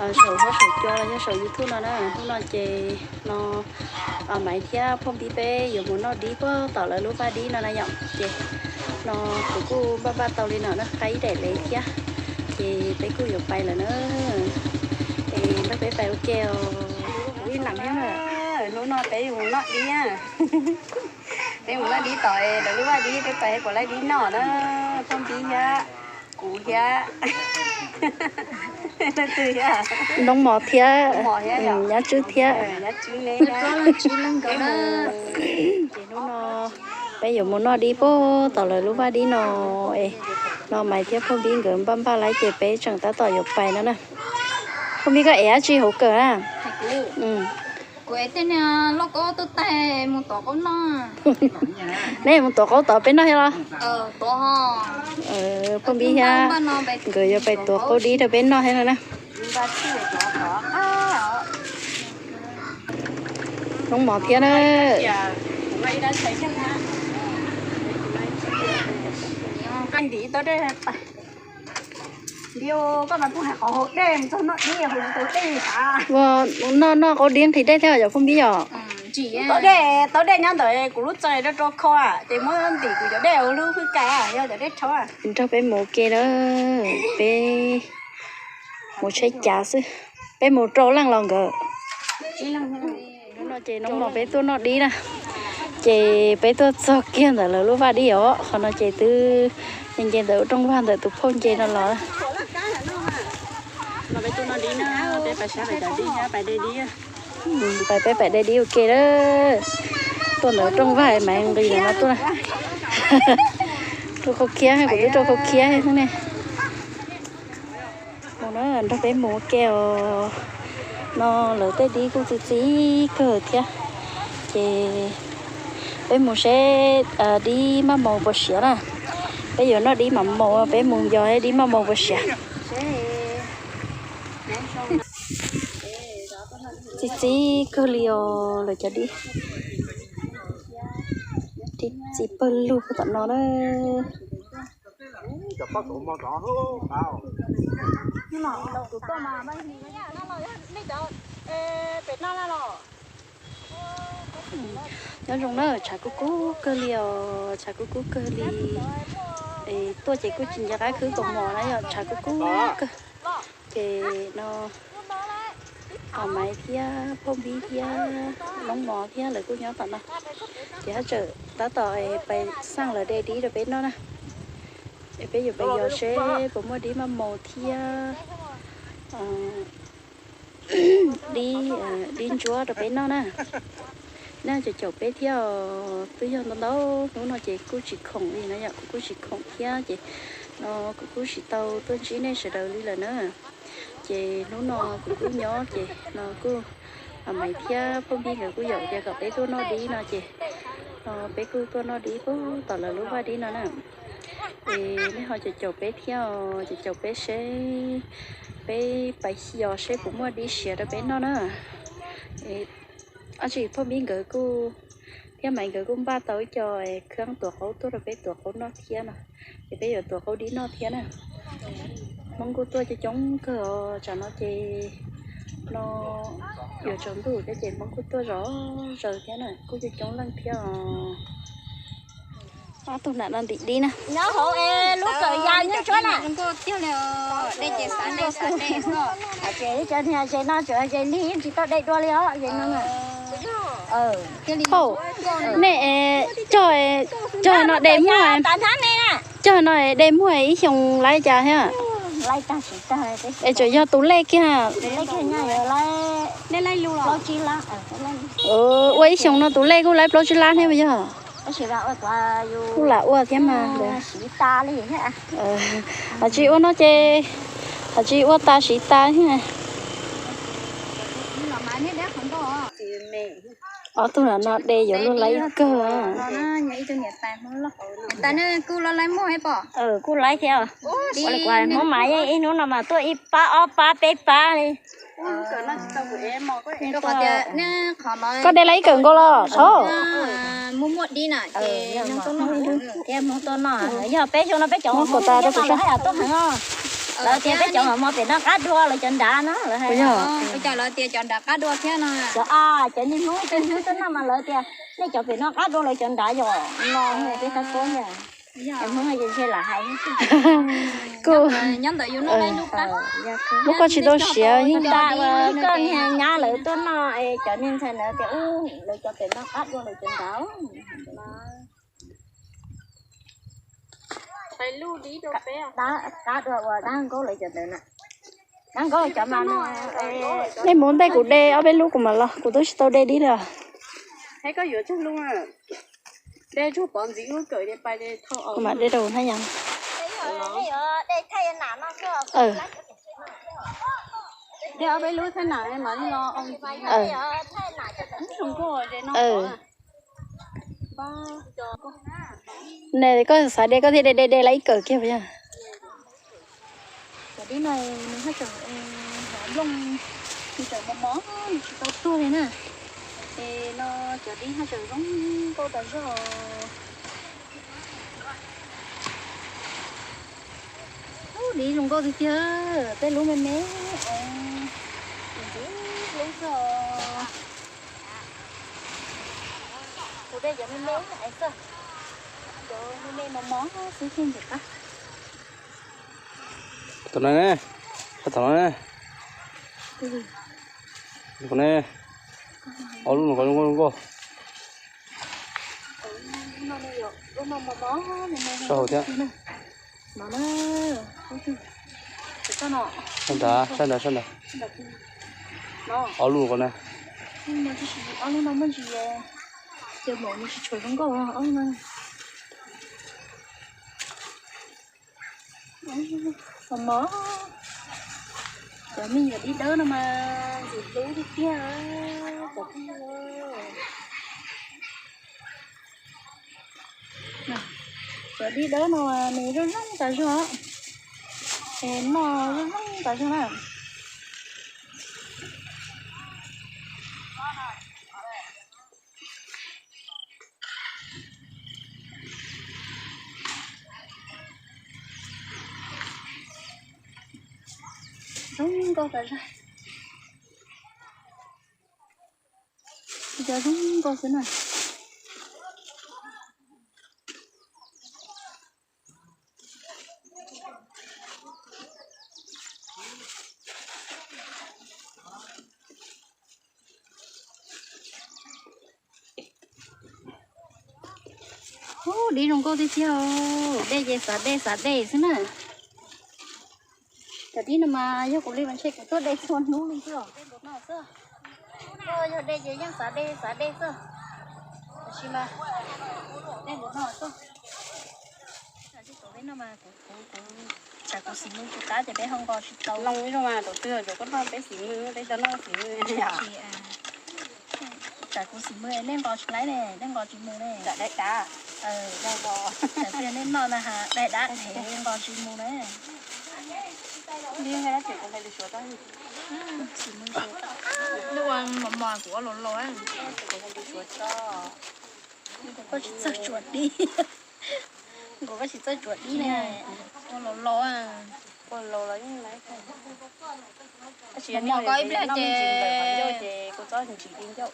saum huab saum cua los yog saum YouTube no na. Hnub no ces no Maiv thiab Phoj Npib peb yuav mus noj dib puag tom lawv lub vaj dib no na yom. Ces no kuv kuj npaj npaj tau li no na, qab ib daim lev thiab, ces peb kuj yuav pais lawm na. Es nrog peb pais ua ke os. Hnub no peb yuav mus noj dib. Peb mus noj dib tom lawv lub vaj dib, peb pais puas laib dib noj na. Phoj Npib thiab kuv thiab, leej twg thiab, Noob Mos thiab, Nyab Tswb thiab. Ces hnub no peb yuav mus noj dib puag tom lawv lub vaj dib no. Es no Maiv thiab Phoj Npib nkawd npaj npaj lawm ces peb tseem tab tom yuav pais no na. Phoj Npib, koj ev dab tsi hauv kawm na? Kuv ev tej niag lauj kaub tuaj tais mus tuav qaub noj. Neb mus tuav qaub tod peb noj thiab los? Phoj Npib thiab nkawd yuav pais tuav qaub dib rau peb noj thiab no na. Noob Mos thiab na. Ua, noj noj qaub dib nqhis dej thiab yog Phoj Npib yom? Tau dej, tau dej nyob ntawm kuv lub txaj rau rau kho, ces muab ntim kuv cov dej ua lub hwj kas, yog cov dej rhaub. Nrog peb mus ua ke na, peb mus tsheb cav xwb, peb mus rau leej los nkawd. Hnub no ces Noob Mos peb tuaj noj dib na, ces peb tuaj txog kiag ntawm lawv lub vaj dib os. Qhov no ces twb nce nce ntawm rooj vag ntawm tus phauj nce no los. Pais peb pais de dib ua ke na. Tuaj ntawm rooj vag Maiv nqis ntawm no tuaj na. Rau khau khiab, kuv twb rau khau khiab xwb ne. Mus na, nrog peb mus ua ke os. No lawv tej dib kuj txi txiv kawg thiab. Ces peb mus seb dib maj maus puas siav na. Peb yuav noj dib mam mus, peb mus yos dib maj maus puas siav. Txi txiv kawg li os lawv cov dib. Dib txi pawg lug tom no na. Nyob zoo na, tshav kub kub kawg li os, tshav kub kub kawg li. Tuaj ces kuj tsis nco qab khwb kaus mom na yom, tshav kub kub kawg. Ces no Maiv thiab Phauj Npib thiab Noob Mos thiab lawv kuj nyob tom no. Ces haj tseem tab tom pais xaj lawv de dib rau peb noj na. Es peb yuav pais yos seb puas muaj dib maj maus thiab dib, dib ntsuab rau peb noj na. Nej caum caum peb thiab os, twb yog ntau ntau hnub no ces kuj tsis khoom li na yom, kuv kuj tsis khoom thiab ces no kuv kuj tsis tau tuaj ntsib nej sawv daws li lawm na. Ces hnub no kuv kuj nyob ces no kuj Maiv thiab Phauj Npib nkawd kuj yaum tias kom peb tuaj noj dib no ces no peb kuj tuaj noj dib puag tom lawv lub vaj dib no na. Es nej ho caum caum peb thiab os, caum caum peb seb peb pais yos seb puas muaj dib siav rau peb noj na. Ab tsis Phauj Npib nkawd kuj thiab Maiv nkawd kuj npaj tau ib co khab tuav qaub tuaj rau peb tuav qaub noj thiab no. Ces peb yuav tuav qaub dib noj thiab na. Hmoob kuj tuaj coob coob kawg os, tsam no ces no yuav tsaus ntuj thiab ces Hmoob kuj tuaj zom zaws thiab na, kuj coob coob leej thiab os. Ob tug nam no ntim dib na. Nyob hauv es lub kawm ya nyob tsuab na. Ces cov niag ze no tsuav ze nig yeej tsis tau de dua li os, ze no. Hauj, nej cog, cog no de muag, cog no de muag ib xyoo laib cas thiab? Es tsuas yog tus lej kiag. Ua ib xyoo no tus lej kuj laib plaub tsib lab thiab mas yog. Kuj lam ua thiab mas. Hos tsis ua no ces, hos tsis ua tas siv tas thiab. Ob tug no de yuav luag laib ib kawg. Kuj laib thiab. Ua li kuv hais Hmoob mas yeej ib hnub no mas tuaj ib pab ob pab peb pab li. Koj de laib ib kawm nkaus los thaum? Thiab Hmoob tuaj noj, yog peb xyoo no peb cov Hmoob tuaj noj haj yam tuaj heev os. Lawv tias peb cov mos mos pem no qab dua lawv cov nrad no lawv hais. Ua cas lawv tias cov nrad qab dua thiab no? Cov a, cov niag Hmoob ib tug tuaj noj mas lawv tias nej cov pem no qab dua lawv cov nrad yom no, peb qab kub yom. Hmoob ntshe lam hais. Kuv nyob ntawm yus no lub koj tsis tau siav yeej da ua ib koj niag nyab lawv tuaj noj es cov niag ntxhais ntawd tias ub lawv cov pem no qab dua lawv cov nrad. Qab dua ua dab nkauj lawv cov ntawd na. Dab nkauj cov mas no. Nej mus ntej kuv de ob peb lub kuv mam los, kuv twb tsis tau de dib li. Kuv mam de rau kuv hnab yas. Ne koj xav de koj thiaj de de de la ib kawm kiag puas yog? Cov dib no nws haj tseem nplooj, nws tseem mos mos, nws tsis tau tuag li na. Es no cov dib haj tseem zoo nkauj tas zog. Ub, dib zoo nkauj tiag tiag, tej lub me me, ntxim hlub xwb os. Kuv de cov me me xwb, cov me me mos mos xwb thiaj ntxim qab. Tom no ne, tom no ne, ne, ob lub no zoo nkauj. Sab hauv thiab. Sab nrad, sab nrad, sab nrad. Ob lub ko na. Mos mos. Cov me nyuam dib dawb no mas ntxim hlub tiag tiag. Cov dib dawb no mas nws zoo zoo tas zog, es noj zoo zoo tas zog na. Zoo nkauj tas zog. Cov zoo nkauj xwb na. Ub, dib zoo nkauj tiag tiag, dej ces xav dej xav dej xwb na. Cov dib no mas yog kuv li mas ntshe kuv tuaj de txhua hnub li xwb os. Yog dej ces yeej xav dej xav dej xwb. Tab sis mas dej npaum no xwb. Tsam kuv xim mws tsis qab ces peb ho nqos tsis tau. Loo ib zaug mas thaum twg cov koj noj peb xim mws, peb cov noj xim mws. Tsam kuv xim mws nej nqos tsis laib ne, nej nqos tsis mus ne. Tsam daim dav, tsam tias nej noj na ha, daim dav es nqos tsis mus na. Xim mws suav, ntuj, mos mos kuv ua laus laus. Kuv koj tsis txawj tsuas dib. Kuv koj tsis txawj tsuas dib ne. Ua laus laus. Ua laus los yeej laib. Tab sis mos mos koj ib pliag ces kuv txob ntsis li ncauj.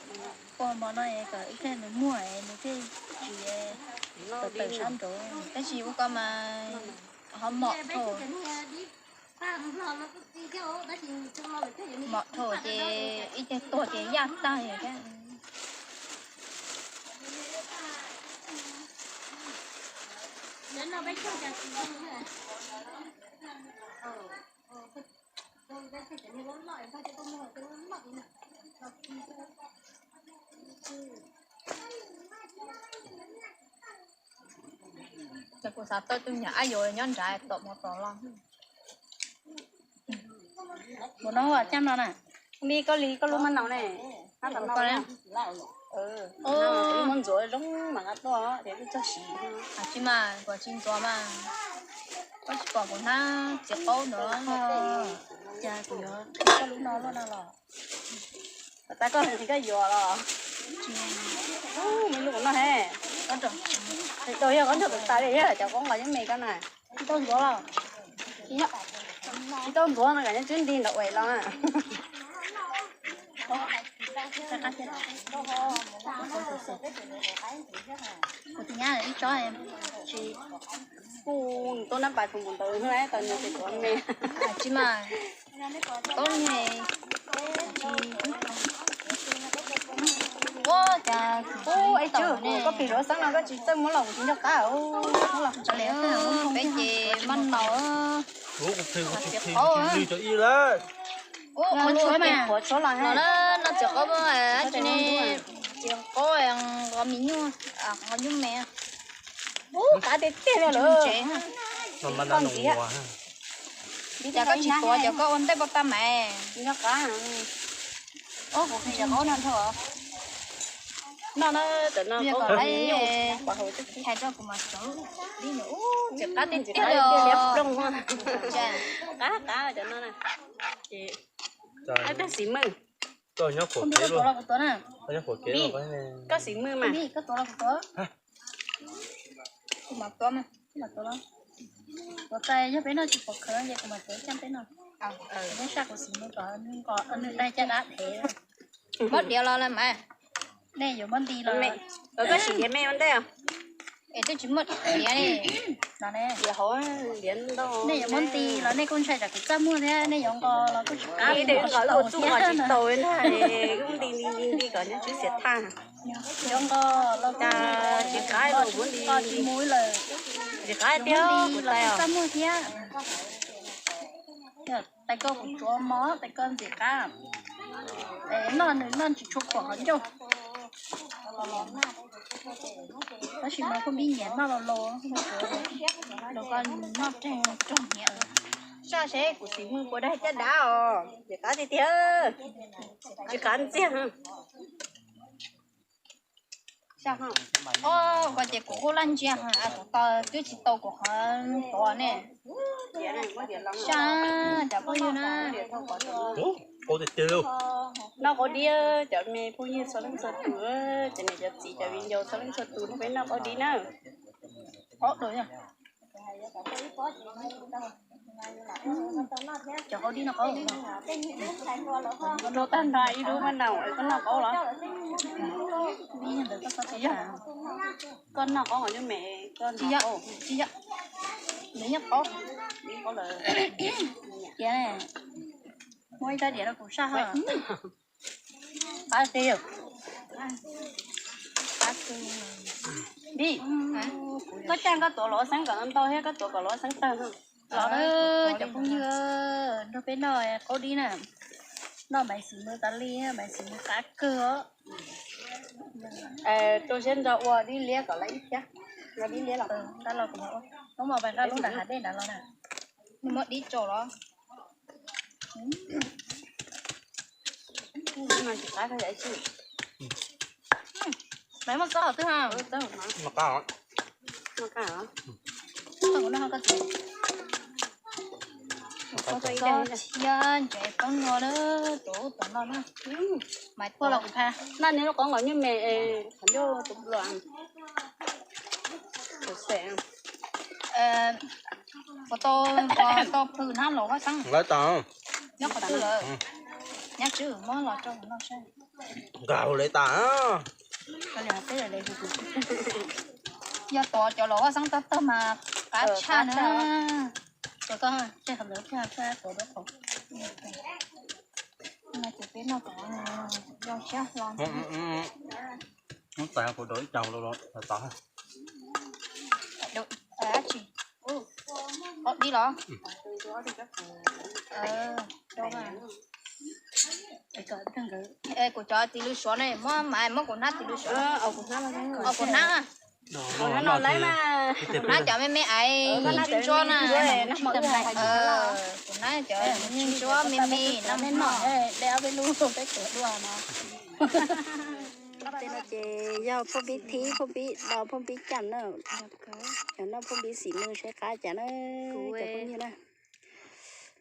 Ua mos no kom ib pliag nws muag nws thiaj tsis tawm tawm sab nraud. Tab sis ua koj mas ho mos dhau. Mos dhau ces ib ce tuag ces yaj tag thiab. Ces kuv xav tau tus nyuam ab yuav nyob nrad tom mos tom los. Ua no caj no na. Li koj li koj lub maj naus ne. Muab ntxuav zoo mas qab tuaj ces twb txog siv. Tsis mas kuv tsis ntxuav mas. Koj tsis pom kuv hnab txiv qaub ntawd. Cas kuv yuav koj lub no luaj no los. Tab koj nqhis koj yuav los. Me lub kuv noj he. Qhis tau yog koj nrog kuv tas li yog cov qoob los yeej me koj na. Tsis tau ntxuav los. Tsis yog. Tsis tau ntxuav no, tswb nti ntawm uas los. Kuv tus nyab ib tsob tsis kuj tuaj nab pas kuv mus ntawd tau nws tus tuav me. Tsis mas tau ne. Ua cas kuv ib tsob koj pis luv xeeb no koj tsis txawj muab los kuv tsis nco qab. Peb ces maj naus. Ua qhuav tshuab mas. Los na, no txiv qaub, tsis ne, txiv qaub, qos mis nyuj, qos nyuj me. Ub, qab tiag tiag li lawm. Koj ntxiv. Cas koj tsis tuav cov koj ua ntej poj tag mas. Nyob qab. Ub, kuv qhia cov qaub no dhau. No na, cov no qaub kom nyuj, hais rau kuv mas txawv. Ub, txiv qab tiag tiag li. Qab qab cov no na. Ces, ab, tag xim mwj. Koj nyob qhuav kev los kuv tuav na. Koj nyob qhuav kev los koj xim mwj mas. Koj tuav los kuv tuav. Kuv mam tuav mas, kuv mam tuav los. Tuav tas yog peb noj tsis pom khawv ces kuv mam tuav caj peb noj. Neb saj kuv xim mwj kom nws daig caj dab phem. Muab diav los lawm mas. Nej yuav muab nti los. Koj sim diav me ua ntej. Es twb tsis muaj diav li. Nej yuav muab nti los nej kuj ntshai tsam kuv txaj muag thiab, nej yuav nqos los kuj tsis qab li. Nqos los txuj nqos tsis tau ntag, nti nti nti kom nyob tsis xiam thaj. Yuav nqos los kuj tsis qab, nqos tsis mus lawm. Tsis qab tiag, kuv txaj muag thiab. Tais koj kuv tsuav mov, tais koj ntxim qab. Noj nws noj tsis tshua khuam qhov ncauj. Tab sis mas phooj ywg nyiam noj los los, los koj noj rog rog nyiam. Saj seb kuv xim mwj puas daig caj dab os, ntxim qab tiag tiag, tsis qab ntxiag. Os, koj ces kuv kuj laj ntsia, kuv twb tsis tau kuv qhov tuav ne. Saj, cov phooj ywg na. Noj qaub dib, cov me phooj ywg txhua leej txhua tus, cov niam cov txiv cov viv ncaus txhua leej txhua tus, peb noj qaub dib na. Cov qaub dib no qaub, rau tag nrho ib lub maj naus koj noj qaub los? Tsis yog, koj noj qaub qhov nyuj me, koj noj qaub. Tsis yog, nws yeej qaub. Qaub lawm. Muab ib rab diav rau kuv saj hos. Qab tiag. Qab tiag. Vij, koj caj koj tuav los ua xeeb kom ntau thiab koj tuav kom los ua xeeb tawg no. Los, cov phooj ywg, nrog peb noj qaub dib na. Noj Maiv Xim Mws tas li, Maiv Xim Mws qab kawg os. Rau siab ntso ua dib liab kom lawv ib phiab. Ua dib liab los, tab los kuv muab pais nqa lub nram hav dej nrad los na. Nws muab dib tsaus los. Maiv muaj txob hov twg ha? Txhob txhob cia ntsev poob no na, tus ub tom no na. Maiv tuaj los kuv pha. Noj nws lub qoob qos nyuj me, qhov ncauj tus pluas. Puas tau, puas tau plhws hnab los huab xeeb? Nyob qhov twg lawm? Nyab Tswb muab los rau kuv noj saib. Nkag hauv lawv tas. Yog tuav cov los huab xeeb tag tag mas qab tshaj na. Tus koj, tej qhov ntawd thiaj tuav rau qhov. Ces peb noj kom zoo siab hlo. Mus tais kuv dua ib co los tod. Dab tsi? Qaub dib los? Kuv cov tis lw suav ne, muab mas muab kuv hnab tis lw suav. Kuv hnab, kuv hnab cov me me aiv ntsuab ntsuab na. Kuv hnab cov ntsuab me me no. Tej no ces yog phoj pib thib, phoj pib do, phoj pib cam na. Cov noj phoj pib xim mws saib qab cas na, cov phooj ywg na.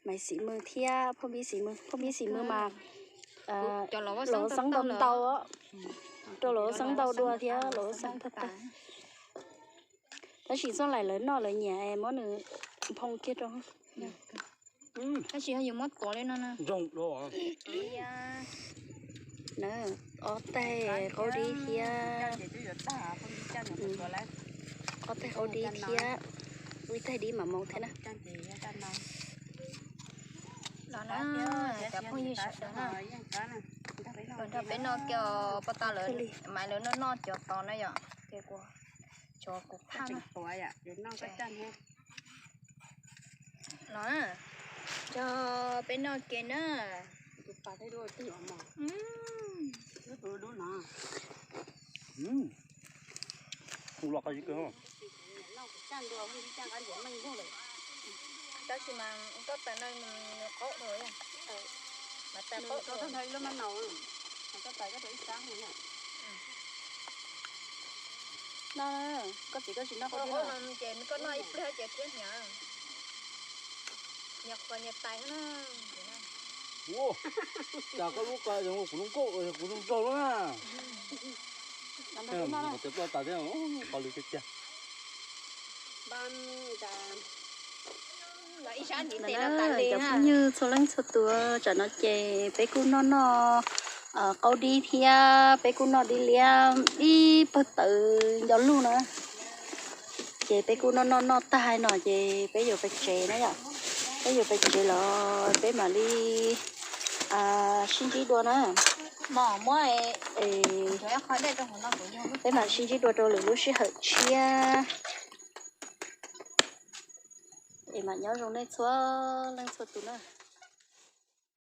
Maiv Xim Mws thiab phoj pib xim mws, phoj pib xim mws mas los xeeb ntau ntau, rau los xeeb ntau dua thiab los xeeb tag tag. Tab sis Txooj Laim lawv noj lawv nyiam muab nws nphoo kiag rau. Tab sis yog yus muab tuav li no na. Ob taig qaub dib thiab, ob taig qaub dib thiab, ib taig dib mam mus thiab na. Los na, cov phooj ywg sawv daws na, los nrog peb noj kiag os, puag ta lawv mas lawv noj noj cov tod na yom, ces kuv, cov kuv phaj na. Los, coj peb noj ke na. Tab sis mas koj tais no nws qaub dua, mas tais qaub dua. No, koj txiv koj tsis noj qaub dib no ces koj noj ib pliag ces thiab hnyav, nyias qhuas nyias tais na. Cas koj lub qa yog kuv lub nkauj, kuv zoo nraug lawm na. Qhov tias ploj tas thiab, qhov lwm tiag tiag. Cov phooj ywg txhua leej txhua tus, tsam no ces peb kuj noj noj qaub dib thiab peb kuj noj dib liab ib pawg tawv nco lug na. Ces peb kuj noj noj noj tag no ces peb yuav pais tsev na yom. Peb yuav pais tsev los peb mam li sib ntsib dua na. Peb mam sib ntsib dua rau lwm lub sij hawm tshiab. Es mam nyob zoo nej txhua leej txhua tus na.